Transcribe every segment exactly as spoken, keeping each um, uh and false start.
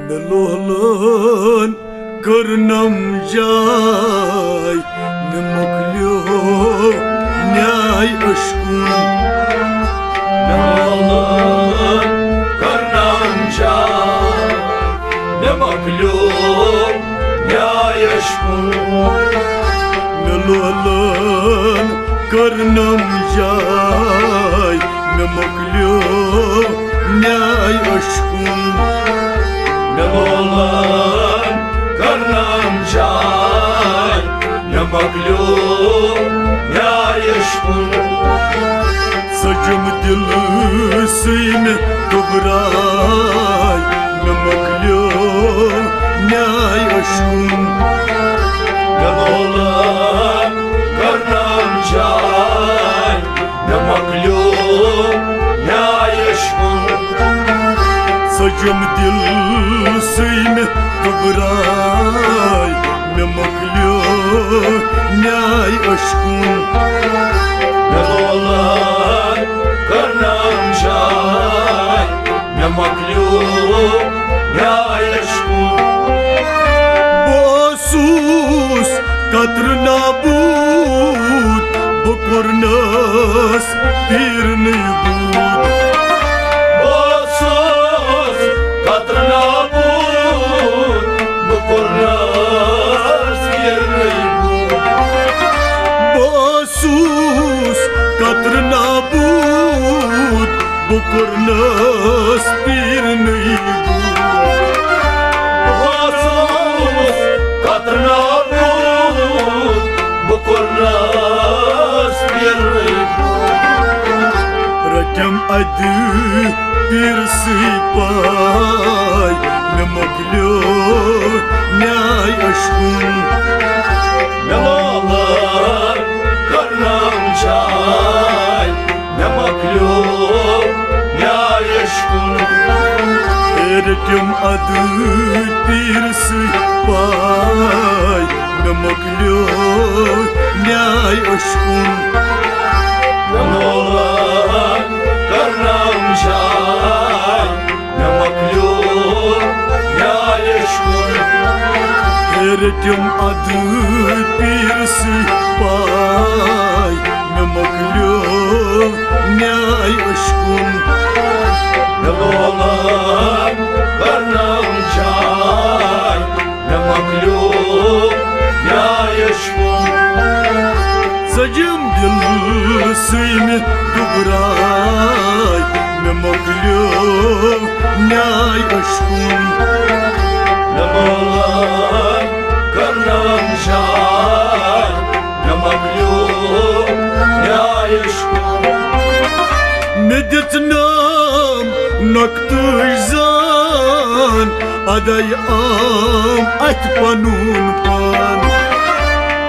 مےٚ لولن کٔرنم جاے، مےٚ مۄکلیو نیاے عشقُن۔ مےٚ لولن کٔرنم جاے، مےٚ مۄکلیو نیاے عشقُن۔ مےٚ لولن کٔرنم جاے، مےٚ مۄکلیو نیاے عشقُن۔ مےٚ لولن کٔرنم جاے، مےٚ مۄکلیو نیاے عشقُن۔ سجم دل سٕے مےٚ دُبراے، مےٚ مۄکلیو نیاے عشقُن۔ مےٚ لولن کٔرنم جاے، مےٚ مۄکلیو نیاے عشقُن۔ سجم دل سٕے مےٚ دُبراے، مےٚ مۄکلیو نیاے عشقُن۔ مےٚ لولن کٔرنم جاے، مےٚ مۄکلیو نیاے عشقُن۔ بہٕ اوسُس قطرٕ نابوٗد، بہٕ کوٚرنس پیٖرنٕے بوٗد۔ بہٕ اوسُس قطرٕ نابوٗد، بہٕ کوٚرنس پیٖرنٕے بوٗد۔ بہٕ اوسُس قطرٕ نابوٗد، بہٕ کوٚرنس پیٖرنٕے بوٗد۔ بہٕ اوسُس قطرٕ نابوٗد، بہٕ کوٚرنس پیٖرنٕے بوٗد۔ رٔٹِم ادٕ پیٖرسٕے پاے، مےٚ مۄکلیو نیاے عشقُن۔ مےٚ لولن کٔرنم جاے، مےٚ مۄکلیو نیاے عشقُن۔ ہے رٔٹِم ادٕ پیٖرسٕے پاے، مےٚ مۄکلیو نیاے عشقُن۔ مےٚ لولن کٔرنم جاے، مےٚ مۄکلیو نیاے عشقُن۔ ہے رٔٹِم ادٕ پیٖرسٕے پاے، مےٚ مۄکلیو نیاے عشقُن۔ مےٚ لولن کٔرنم جاے، مےٚ مۄکلیو نیاے عشقُن۔ سجم دل سٕے مےٚ دُبراے، مےٚ مۄکلیو نیاے عشقُن۔ مےٚ لولن کٔرنم جاے، مےٚ مۄکلیو نیاے عشقُن۔ مےٚ دِژ نام نۄقطہٕ زان، ادے آم اتھِ پنُن پان۔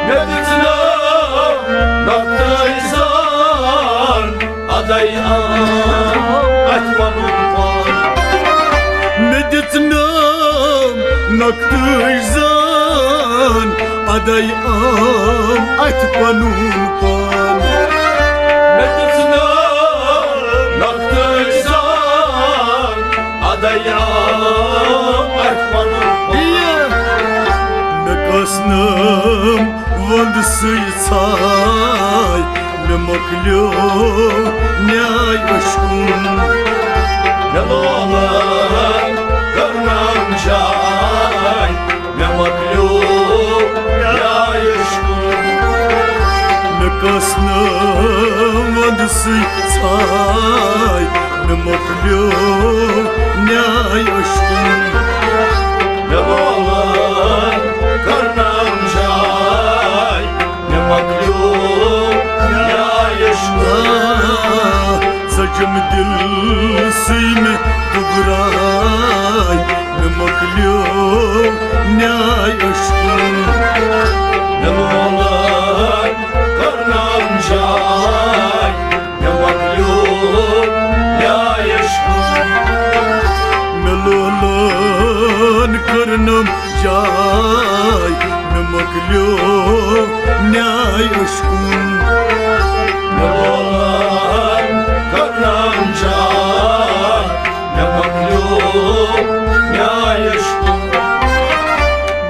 مےٚ دِژ نام نۄقطہٕ زان، ادے آم اتھِ پنُن پان۔ مےٚ دِژ نام نۄقطہٕ زان، ادے آم اتھِ پنُن پان۔ مےٚ دِژ نام نۄقطہٕ زان، ادے آم اتھِ پنُن پان۔ مےٚ کٔس نٲم وۄندٕ سٕے ژھاے، مےٚ مۄکلیو نیاے عشقُن۔ مےٚ لولن کٔرنم جاے، مےٚ مۄکلیو نیاے عشقُن۔ مےٚ کٔس نٲم وۄندٕ سٕے ژھاے، مےٚ مۄکلیو نیاے عشقُن۔ مےٚ لولن کٔرنم جاے، مےٚ مۄکلیو نیاے عشقُن۔ آ، سجم دل سٕے مےٚ دُبراے، مےٚ مۄکلیو نیاے عشقُن۔ مےٚ لولن کٔرنم جاے، مےٚ مۄکلیو نیاے عشقُن۔ مےٚ لولن کٔرنم جاے، مےٚ مۄکلیو نیاے عشقُن۔ مےٚ لولن کٔرنم جاے، مےٚ مۄکلیو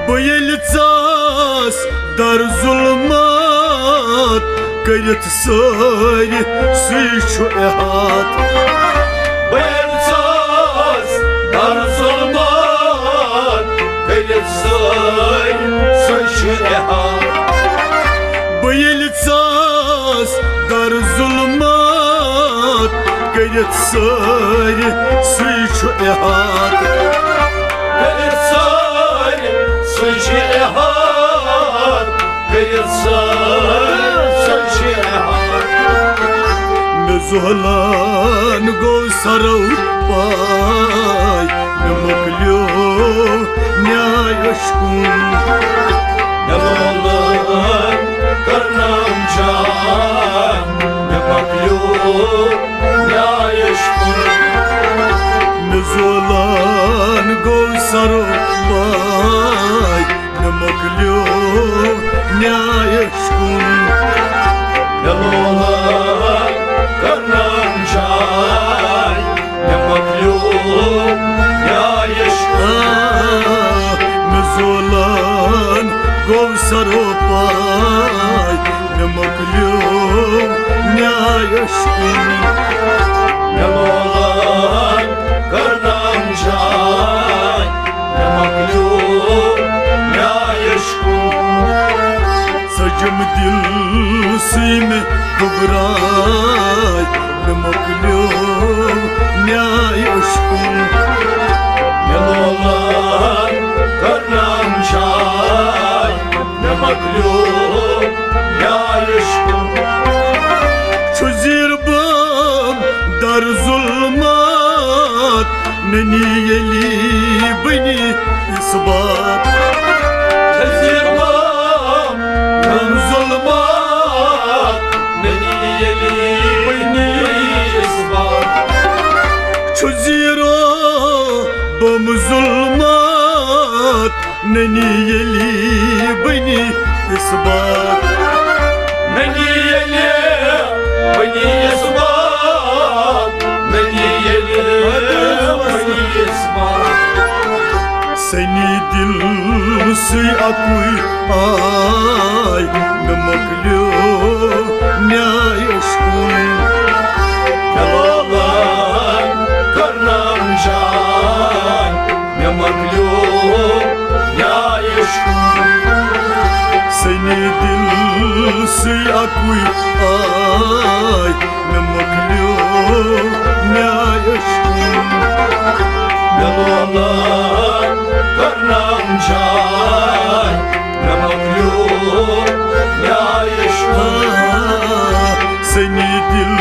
بہٕ ییٚلہِ ژاس در ظلمات کٔرِتھ سٲرۍ، سُے چھُ احاط۔ بہٕ ییٚلہِ ژاس در ظلمات کٔرِتھ سٲرۍ، سُے چھُ احاط۔ بہٕ ییٚلہِ ژاس در ظلمات کٔرِتھ سٲرۍ، سُے چھُ احاط۔ کٔرِتھ سٲرۍ، سُے چھُ احاط۔ کٔرِتھ سٲرۍ، سُے چھُ احاط۔ مےٚ زولان گوٚو سرو پاے، مےٚ مۄکلیو نیاے عشقُن۔ مےٚ لولان کٔرنام جاے، مےٚ مۄکلیو نیاے عشقُن۔ مےٚ زولان گوٚو سرو پاے، مےٚ مۄکلیو نیاے عشقُن۔ مےٚ لولان کٔرنام جاے، مےٚ مۄکلیو نیاے عشقُن۔ آ، مےٚ زولان گوٚو سرو پاے، مےٚ مۄکلیو نیاے عشقُن۔ مےٚ لولان کٔرنام جاے، مےٚ مۄکلیو نیاے عشقُن۔ ژٔجِم دِل سٕے مےٚ گھبراے، مےٚ مۄکلیو نیاے عشقُن۔ مےٚ لولان کٔرنام جاے، مےٚ مۄکلیو نیاے عشقُن۔ چھُ زیٖر بام در ظلمات، ننی ییٚلی بنی اثبات۔ چھُ زیٖر بام در ظلمات، ننی ییٚلی بنی اثبات۔ چھُ زیٖرو بم ظلمات، ننی ییٚلی بنی اثبات۔ ننی ییٚلی بنی اثبات، ننی ییٚلی بنی اثبات۔ سنی دل سٕے اکُے آے، مےٚ مۄکلیو نیاے عشقُن۔ مےٚ لولان کٔرنام جاے، مےٚ مۄکلیو نیاے عشقُن۔ سنی دل سٕے اکُے آے، مےٚ مۄکلیو نیاے عشقُن۔ مےٚ لولان کٔرنام جاے، مےٚ مۄکلیو نیاے عشقُن۔ سنی دل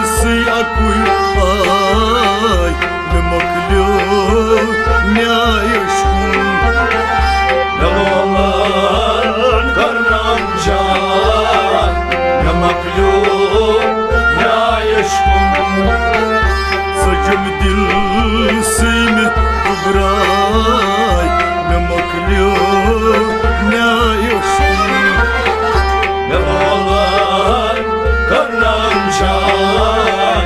سٕے اکُے آے، مےٚ مۄکلیو نیاے عشقُن۔ مےٚ لولان کٔرنام جاے، مےٚ مۄکلیو نیاے عشقُن۔ ژٔجِم دل سٕے مےٚ گھبراے، مےٚ مۄکلیو نیاے عشقُن۔ مےٚ لولان کٔرنام جاے،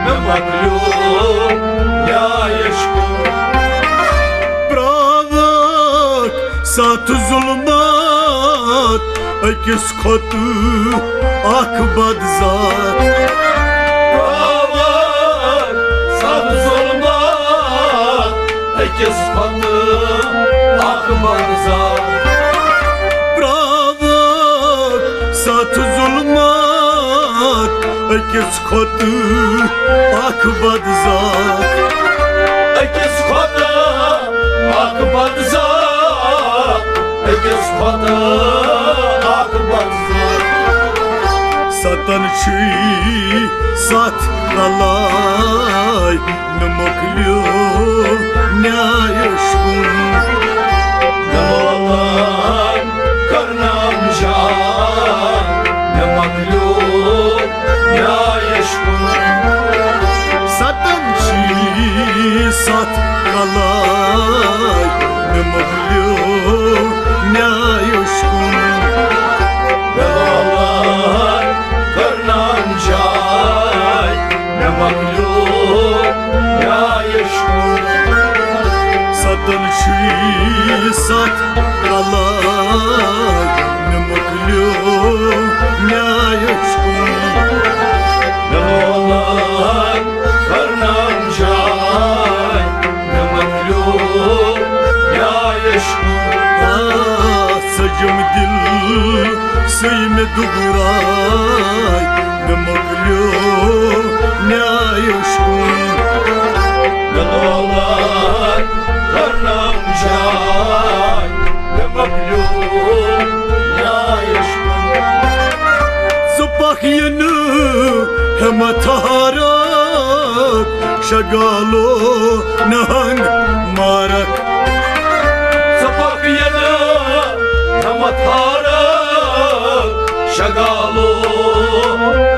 مےٚ مۄکلیو نیاے عشقُن۔ پرٛاوَکھ ستھ ظلمات، أکِس کھۄتہٕ اکھ بد ذات۔ پرٛاوَکھ ستھ ظلمات، أکِس کھۄتہٕ اکھ بد ذات۔ پرٛاوَکھ ستھ ظلمات، أکِس کھۄتہٕ اکھ بد ذات۔ أکِس کھۄتہٕ اکھ بد ذات، أکِس کھۄتہٕ اکھ بد ذات۔ ستن چھُے ستھ کلاے، مےٚ مۄکلیو نیاے عشقُن۔ مےٚ لولان کٔرنام جاے، مےٚ مۄکلیو نیاے عشقُن۔ ستن چھِ ستھ کلاے، مےٚ مۄکلیو نیاے عشقُن۔ مےٚ لولان کٔرنام جاے، مےٚ مۄکلیو نیاے عشقُن۔ تن چھُے ستھ کلہٕ نہٕ مۄکلیو نیاے عشقُن۔ مےٚ لولن کرنم جاے، مےٚ مۄکلیو نیاے عشقُن۔ آ، سجم دل سُے مےٚ دُبراے، مےٚ مۄکلیو نیاے عشقُن۔ مےٚ لولن کرنم جاے، مےٚ مۄکلیو نیاے عشقُن۔ ژٕ پکھ یہِ نہٕ ہمت ہارکھ، شگالو نہنگ مارکھ۔ ژٕ پکھ یہِ نہٕ ہمت ہارکھ، شگالو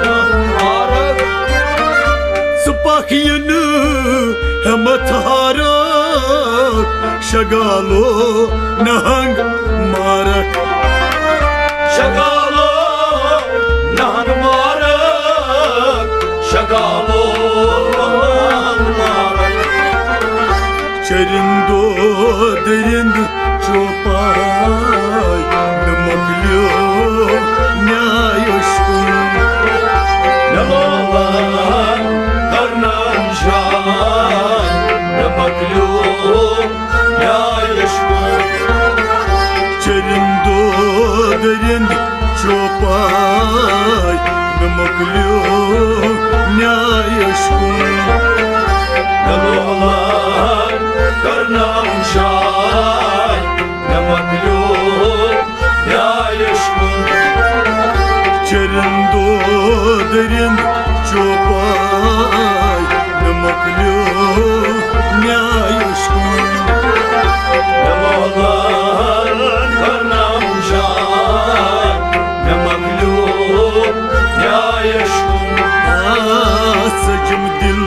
نہنگ مارکھ۔ ژٕ پکھ یہِ نہٕ ہمت ہارکھ، شگالو نہنگ مارکھ۔ شگالو نہنگ مارکھ، شگالو نہنگ مارکھ۔ چرندو درند چوپاے، مےٚ مۄکلیو نیاے عشقُن۔ مےٚ لولن کرنم جاے، مےٚ مۄکلیو نیاے عشقُن۔ چرندو درند چوپاے، مےٚ مۄکلیو نیاے عشقُن۔ مےٚ لولن کرنم جاے، مےٚ مۄکلیو نیاے عشقُن۔ چرندو درند چوپاے، مےٚ مۄکلیو نیاے عشقُن۔ مےٚ لولن کرنم جاے، مےٚ مۄکلیو نیاے عشقُن۔ آ، سجم دل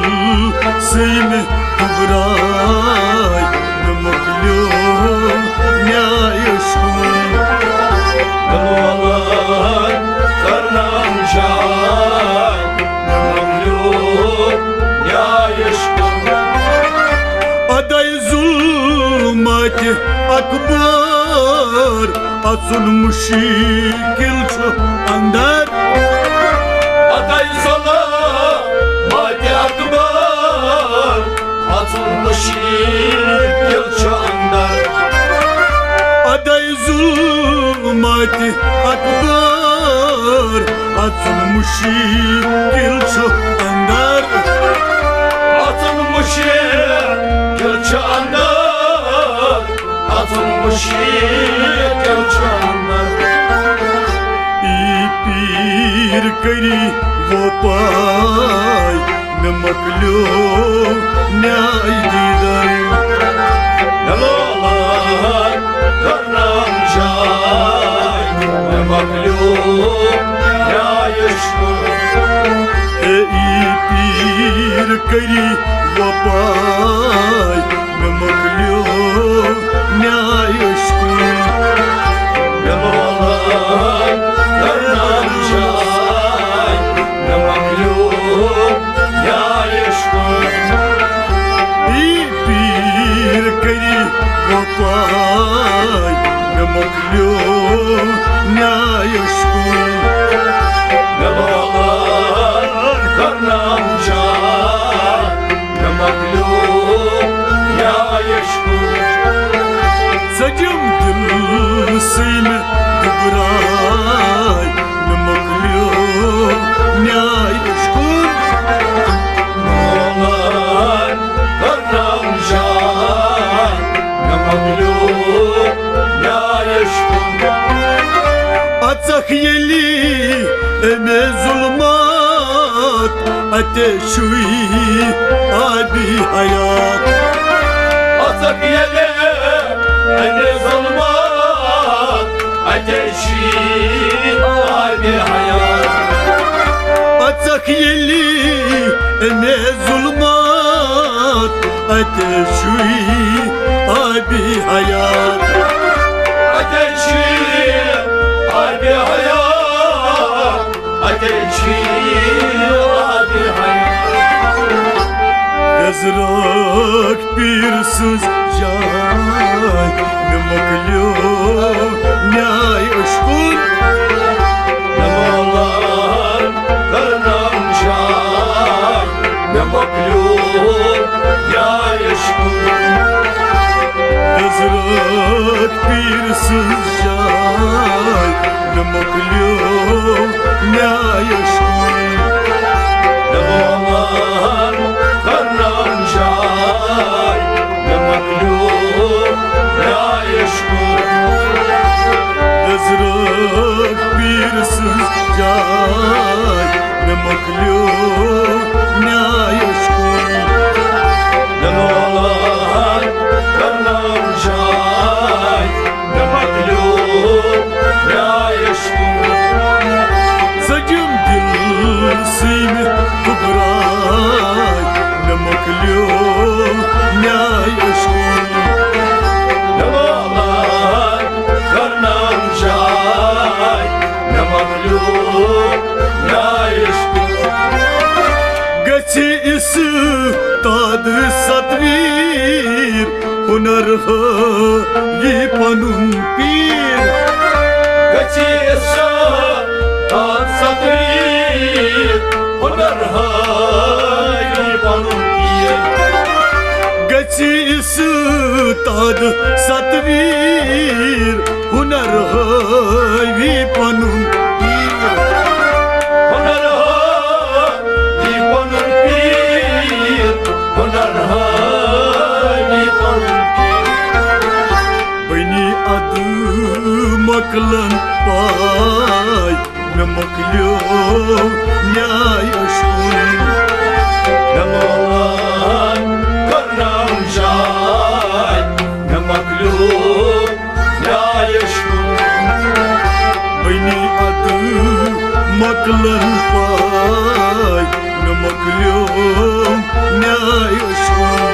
سُے مےٚ دُبراے، مےٚ مۄکلیو نیاے عشقُن۔ مےٚ لولن کرنم جاے، مےٚ مۄکلیو نیاے عشقُن۔ ادے ظلمت اکبر، اژُن مشکل چھُ اندر۔ ادے ظلمت اکبر، اژُن مشکل چھُ اندر۔ ادے ظلمت اکبر، اژُن مشکل چھُ اندر۔ اژُن مشکل چھُ اندر، اژُن مشکل چھُ اندر۔ ای پیر کری وۄپاے، مےٚ مۄکلیو نیاے دیدار۔ مےٚ لولن کرنم جاے، مےٚ مۄکلیو نیاے عشقُن۔ اے ای پیر کری وۄپاے، مےٚ مۄکلیو نیاے عشقُن۔ مےٚ لولن کرنم جاے، مےٚ مۄکلیو نیاے عشقُن۔ ای پیر کری وۄپاے، مےٚ مۄکلیو نیاے عشقُن۔ مےٚ لولن کرنم جاے، مےٚ مۄکلیو نیاے عشقُن۔ سجم دل سُے مےٚ دُبراے، مےٚ مۄکلیو نیاے عشقُن۔ مولن کرنم جاے، مےٚ مۄکلیو نیاے عشقُن۔ اژکھ ییٚلہِ أمے ظلمات، اتے چھُے آبِ حیات۔ اژکھ ییٚلہِ أمے ظلمات، اتے چھُے آبِ حیات۔ اژکھ ییٚلہِ أمے ظلمات، اتے چھُے آبِ حیات۔ اتے چھُے آبِ حیات۔ اتے چھُے آبِ حیات۔ بے زرٲکھ پیٖر سٕنٛز جاے، مےٚ مۄکلیو نیاے عشقُن۔ مےٚ لولان کرنام جاے، مےٚ مۄکلیو نیاے عشقُن۔ حضرت پیٖر سٕنٛز جاے، مےٚ مۄکلیو نیاے عشقُن۔ مےٚ لولان کرنام جاے، مےٚ مۄکلیو نیاے عشقُن۔ حضرت پیٖر سٕنٛز جاے، مےٚ مۄکلیو نیاے عشقُن۔ مےٚ لولان کرنام جاے، مےٚ مۄکلیو نیاے عشقُن۔ سجم دل سٕے مےٚ دُبراے، مےٚ مۄکلیو نیاے عشقُن۔ مےٚ لولان کرنام جاے، مےٚ مۄکلیو نیاے عشقُن۔ گژھِ استاد ستویر ہُنر ہٲوی پنُن پیٖر۔ گژھِ استاد ستویر ہُنر ہٲوی پنُن پیٖر۔ گژھِ استاد ستویر ہُنر ہٲوی پنُن پیٖر۔ ہُنر ہٲوی پنُن پیٖر، ہُنر ہٲوی پنُن پیٖر۔ بنی ادٕ مۄکلن پاے، مےٚ مۄکلیو نیاے عشقُن۔ مےٚ لولان کرنام جاے، مےٚ مۄکلیو نیاے عشقُن۔ بنی ادٕ مۄکلن پاے، مےٚ مۄکلیو نیاے عشقُن۔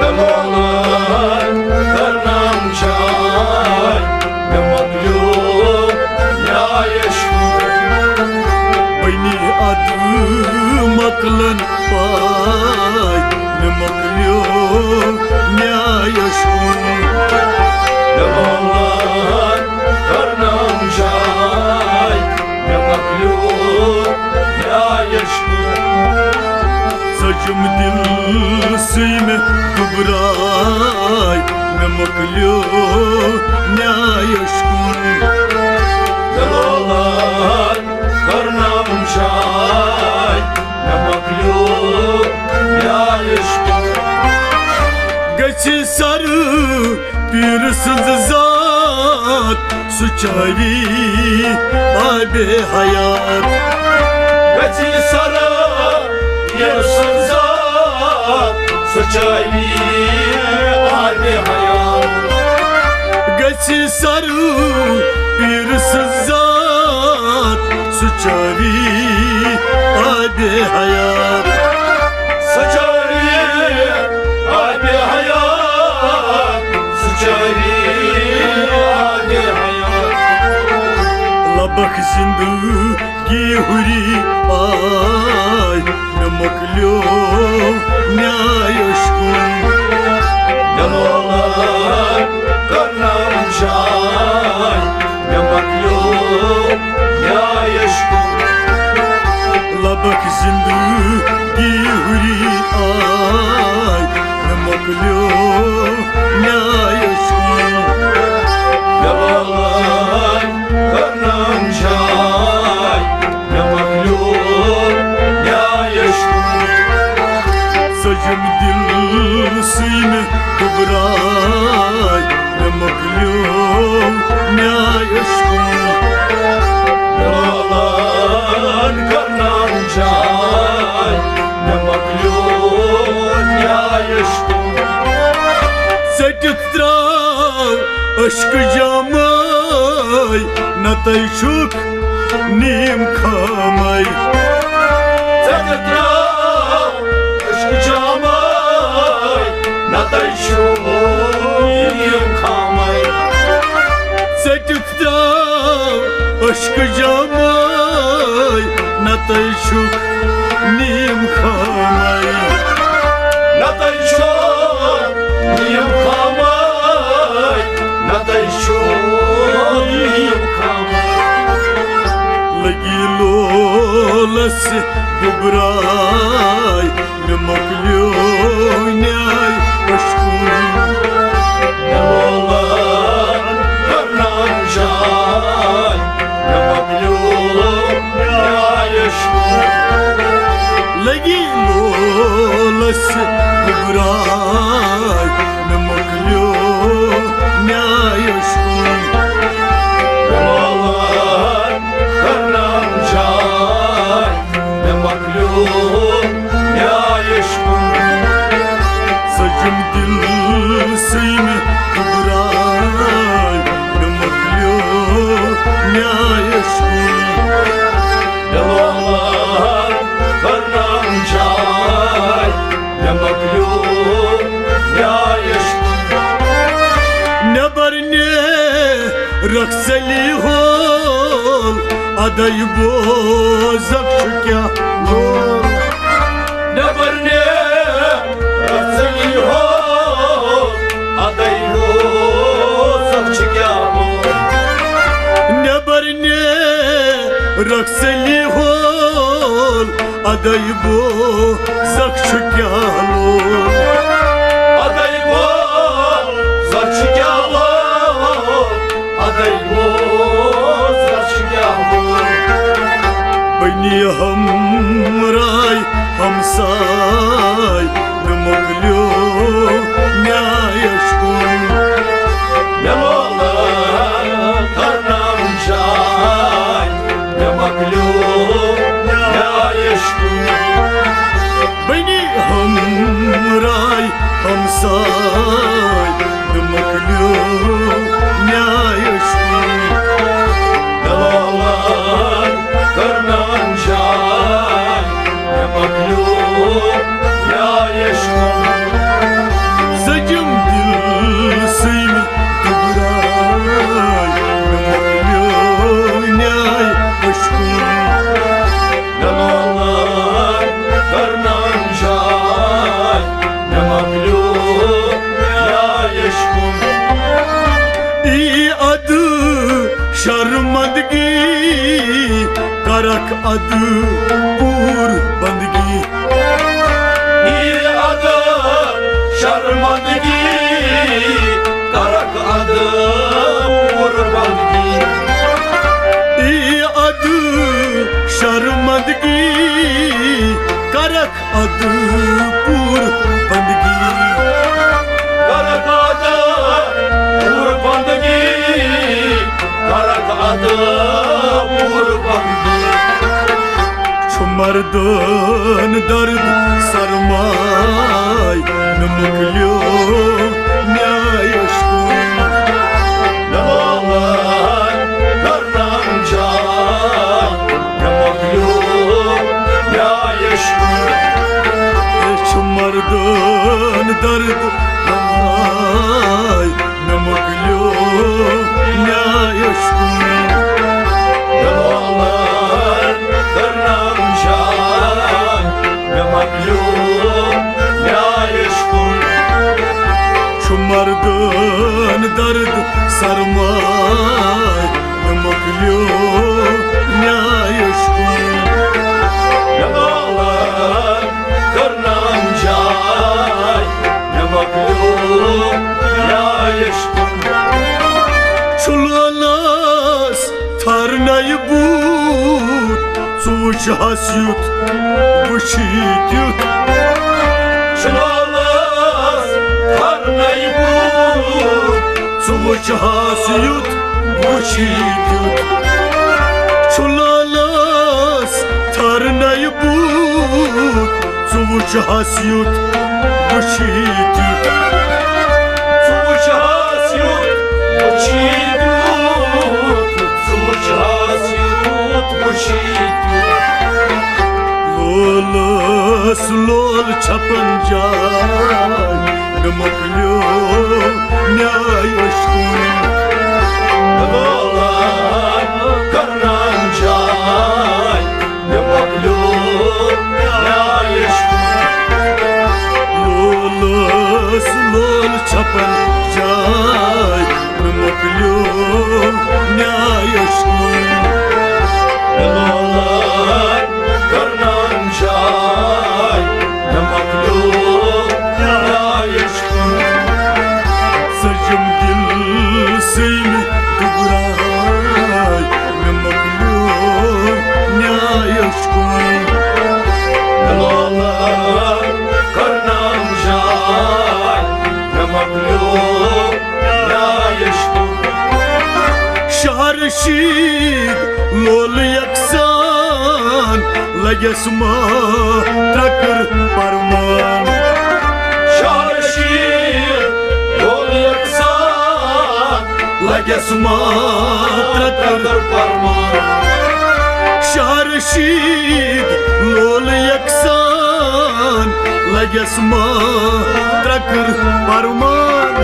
مےٚ لولان کرنام جاے، مےٚ مۄکلیو نیاے عشقُن۔ بنی ادٕ مۄکلن پاے، مےٚ مۄکلیو نیاے عشقُن۔ مےٚ لولان کرنام جاے، مےٚ مۄکلیو نیاے عشقُن۔ سجم دل سٕے مےٚ دُبراے، مےٚ مۄکلیو نیاے عشقُن۔ مےٚ لولان کرنام جاے، مےٚ مۄکلیو نیاے عشقُن۔ گژھِ سر پیٖر سٕنٛز ذات، سُہ چاوی آبِ حیات۔ گژھِ سر پیٖر سٕنٛز ذات، سُہ چاوی آبِ حیات۔ گژھِ سر پیٖر سٕنٛز ذات، سُہ چاوی آبِ حیات۔ سُہ چاوی آبِ حیات، سُہ چاوی آبِ حیات۔ لبخ زندگی ہُری آے، مےٚ مۄکلیو نیاے عشقُن۔ مےٚ لولان کرنام جاے، مےٚ مۄکلیو نیاے عشقُن۔ لبخ زندگی ہُری آے، مےٚ مۄکلیو نیاے عشقُن۔ مےٚ لولان کرنام جاے، مےٚ مۄکلیو نیاے عشقُن۔ سجم دل سٕے مےٚ دُبراے، مےٚ مۄکلیو نیاے عشقُن۔ مےٚ لولان کرنام جاے، مےٚ مۄکلیو نیاے عشقُن۔ ژٔٹِتھ ترٛاو عشقہٕ جامے، نتہٕ چھُکھ نیم خامے۔ ژٔٹِتھ ترٛاو عشقہٕ جامے، نتہٕ چھُکھ نیم خامے۔ ژٔٹِتھ ترٛاو عشقہٕ جامے، نتہٕ چھُکھ نیم خامے۔ دُبراے، مےٚ مۄکلیو نیاے عشقُن۔ مےٚ لولہٕ کرناوُن جاے، مےٚ مۄکلیو نیاے عشقُن۔ نٮ۪بر نیرکھ ژٔلی ہول، ادے بوزکھ چھُ کیٛاہ لول۔ نٮ۪بر نیرکھ ژٔلی ہول، ادے بوزکھ چھُ کیٛاہ لول۔ نٮ۪بر نیرکھ ژٔلی ہول، ادے بوزکھ چھُ کیٛاہ لول۔ ادے بوزکھ چھُ کیٛاہ لول۔ ادے بوزکھ چھُ کیٛاہ لول۔ بنی ہمراے ہمساے، مےٚ مۄکلیو نیاے عشقُن۔ مےٚ لولہٕ کرناوُن جاے، مےٚ مۄکلیو نیاے عشقُن۔ بنی ہمراے ہمساے، مےٚ مۄکلیو نیاے عشقُن۔ مےٚ لولہٕ کرناوُن جاے، مےٚ مۄکلیو نیاے عشقُن۔ سجم دل سٕے مےٚ دُبراے، مےٚ مۄکلیو نیاے عشقُن۔ مےٚ لولہٕ کرناوُن جاے، مےٚ مۄکلیو نیاے عشقُن۔ ای ادٕ شرمندگی، کرکھ ادٕ پوٗرٕ بندگی۔ ای ادٕ شرمندگی، کرکھ ادٕ پوٗرٕ بندگی۔ ای ادٕ شرمندگی، کرکھ ادٕ پوٗرٕ بندگی۔ کرکھ ادٕ پوٗرٕ بندگی، کرکھ ادٕ پوٗرٕ بندگی۔ چھُ مردن درد سرماے، مےٚ مۄکلیو نیاے عشقُن۔ مےٚ لولہٕ کرناوُن جاے، مےٚ مۄکلیو نیاے عشقُن۔ ہے چھُ مردن درد ہمراے، مےٚ مۄکلیو نیاے عشقُن۔ مےٚ لولہٕ کرناوُن جاے، مےٚ مۄکلیو نیاے عشقُن۔ چھُ مردن درد سرماے، مےٚ مۄکلیو نیاے عشقُن۔ مےٚ لولہٕ کرناوُن جاے، مےٚ مۄکلیو نیاے عشقُن۔ چھُ لولس تھرنے بوٗت، ژٕ وٕچھ ہس یُتھ وٕچھی تیُتھ۔ چھُ لولس تھرنے بوٗت، ژٕ وٕچھ ہس یُتھ وٕچھی تیُتھ۔ چھُ لولس تھرنے بوٗت، ژٕ وٕچھ ہس یُتھ وٕچھی تیُتھ۔ ژٕ وٕچھ ہس یُتھ وٕچھی تیُتھ۔ ژٕ وٕچھ ہس یُتھ وٕچھی تیُتھ۔ لولس لول چھپن جاے، مےٚ مۄکلیو نیاے عشقُن۔ لولن کرناوُن جاے، مےٚ مۄکلیو نیاے عشقُن۔ لولس لول چھپن جاے، مےٚ مۄکلیو نیاے عشقُن۔ مےٚ لولن کرناوُن جاے، مےٚ مۄکلیو نیاے عشقُن۔ سجم دل سٕے مےٚ دُبراے، مےٚ مۄکلیو نیاے عشقُن۔ مےٚ لولن کرناوُن جاے، مےٚ مۄکلیو نیاے عشقُن۔ شاہ رشید لول یکسان، لگس ما ترکر پرمان۔ شاہ رشید لول لگس ماتر کر پرمان۔ شاہ رشید لول یکسان، لگس ماتر کر پرمان۔